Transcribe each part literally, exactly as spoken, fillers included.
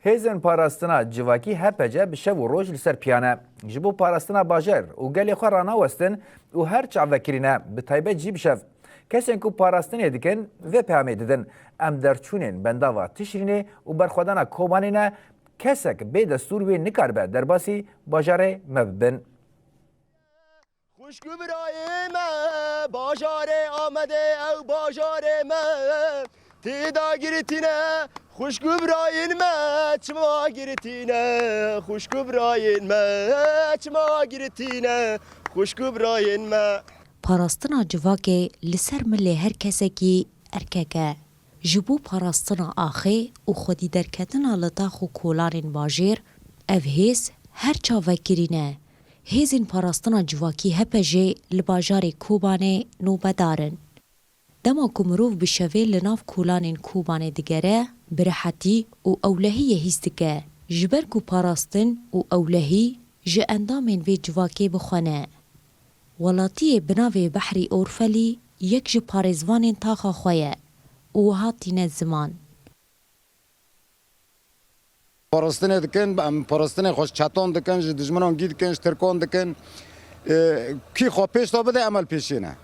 Hêzên parastina civakî H P C bi şev û roj li ser piya ne. Ji bo parastina bajar û gelê xwe ranawestin û her çavekirî ne, bi taybet jî bi şev. Kesên ku parastinê dikin, vê peyamê didin: Em derçûnên bendava Tişrînê û berxwedana Kobanê ne, kesek bê destûr wê nikaribe derbasî bajarê me bibin. Xwişk û birayên me, bajarê Amedê ew bajarê me, tê de girtî ne. Xwişk û birayên me, çima girtî ne? Xwişk û birayên me, çima girtî ne? Xwişk û birayên me. Parastina civakê li ser milê her kesekî erkek e. Ji bo parastina axê û xwedî derketina li tax û kolanên bajêr, ev hêz her çavekirî ne. Hêzên parastina civakî H P C li bajarê Kobanê nobedar in. Dema ku mirov bi şevê li nav kolanên Kobanê digere, bi rehetî û ewlehiyê hîs dike, ji ber ku parastin û ewlehî ji endamên vê civakê bi xwe ne. Welatiyê bi navê Behrî Orfelî yek ji parêzvanên taxa xwe ye û wiha tîne ziman. Parastinê dikin, em parastinê xwe ji çetan dikin, ji dijminan gî dikin, ji tirkan dikin. Ê, kî xwe pêş de bide, em li pêşê ne.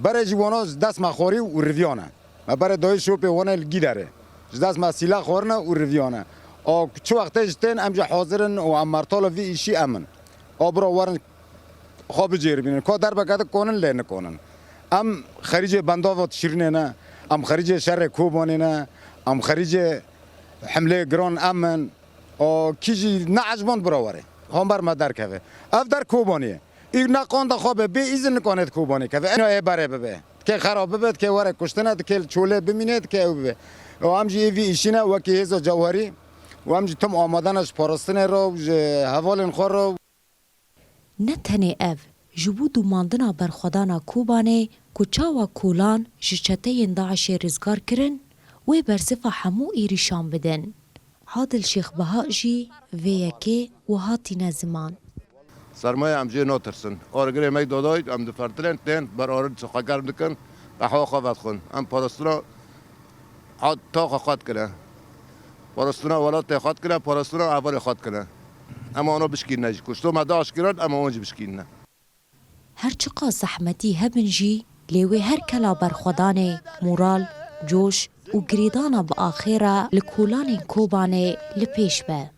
Berê jî wana ji dest me xwarî û riviya ne. Me berê dayê şopê wana li gî derê. Ji dest me sîleh xwarine û riviya ne. A çi wextê jî tên, em jî hazir in û em mertala vî îşî em in. A bira werin xwe bicêribînin. Ka derbeke dikonin lê nikonin. Em xerîcê bendava Tişrînê ne, em xerîcê şerê Kobanê ne, em xerîcê hemlê giran em in. O kî jî neeciband bira were. Hamber me derkeve. Ev der Kobanê ye. Î neqanda xwe be, bê îzin nikane di Kobanê keve. Ena ê berê bibe. Dikê xera bibe, dikê were kuştine, dikê li çolê bimîne, dikê ew bibe. O em jî ê vî îşîne wekî hêza cewherî. Û em jî tim amade ne ji parastinê re û ji hevalên xwe re. Ne tenê ev, ji bo domandina berxwedana Kobanê ku çawa kolan ji çeteyên DAIŞê rizgar kirin, wê bersiva hemû êrîşan bidin. Adil Şêxbehaq jî vê yekê wiha tîne ziman. Sermaye em jê natirsin. Argirê me dadayî, em difertilên tên, ber arid çiqegerm dikin, qehwa xwe vedixwin. Em parastina Hat taxa xwe dikine. Parastina welatê xwe dikine, parastina hevalê xwe dikine. Em ana bişkînine jî. Kuşto me DAIŞ kirin, em wan jî bişkînine. Her çiqas zehmetî hebin jî, lê wê her kela berxwedanê, moral, coş û girêdana bi axê re li kolanên Kobanê li pêş be.